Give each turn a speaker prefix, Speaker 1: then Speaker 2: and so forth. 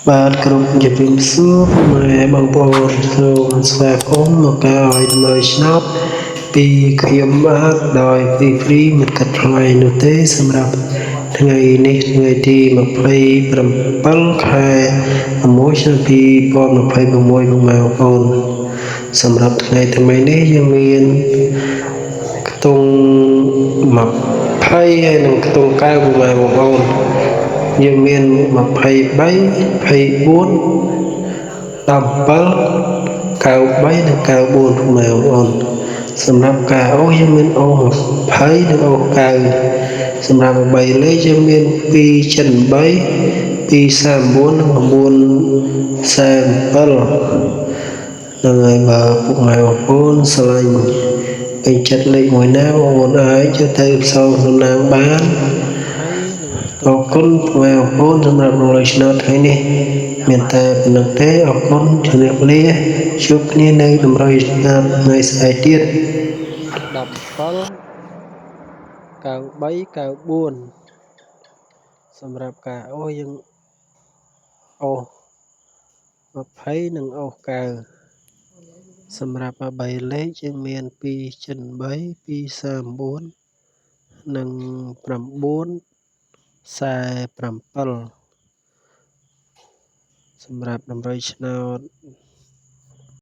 Speaker 1: បាទគ្រប់ជម្រាបសួរពុកម៉ែបងប្អូនសូមស្វាគមន៍មកការឲ្យតម្រុយឆ្នោតពីខ្ញុំបាទដោយហ្វ្រីៗមិនគិតថ្លៃនោះទេសម្រាប់ថ្ងៃនេះថ្ងៃទី27ខែ6ឆ្នាំ2026ពុកម៉ែបងប្អូនសម្រាប់ថ្ងៃថ្មីនេះយើងមានខ្ទង់20ហើយនិងខ្ទង់9ពុកម៉ែបងប្អូនយើងមាន23 24 17 93និង94ពុកម៉ែបងប្អូនសម្រាប់ការអូសយើងមានអូស20និងអូស9សម្រាប់3លេខយើងមាន273 239និង947ហ្នឹងហើយបើពុកម៉ែបងប្អូនស្រឡាញ់ពេញចិត្តលេខមួយណាបងប្អូនអាចយកទៅផ្សងសំណាងបានអរគុណពុកម៉ែបងប្អូនសម្រាប់រលកឆ្នោតថ្ងៃនេះមានតែប៉ុណ្្នឹងទេអរគុណជំរាបលាជួបគ្នានៅតម្រុយឆ្នោតថ្ងៃស្អែកទៀត17 93 94សម្រាប់ការអូសយើងអូស20និងអូស9សម្រាប់3លេខយើងមាន273 239និង9 47សម្រាប់តម្រុយឆ្នោត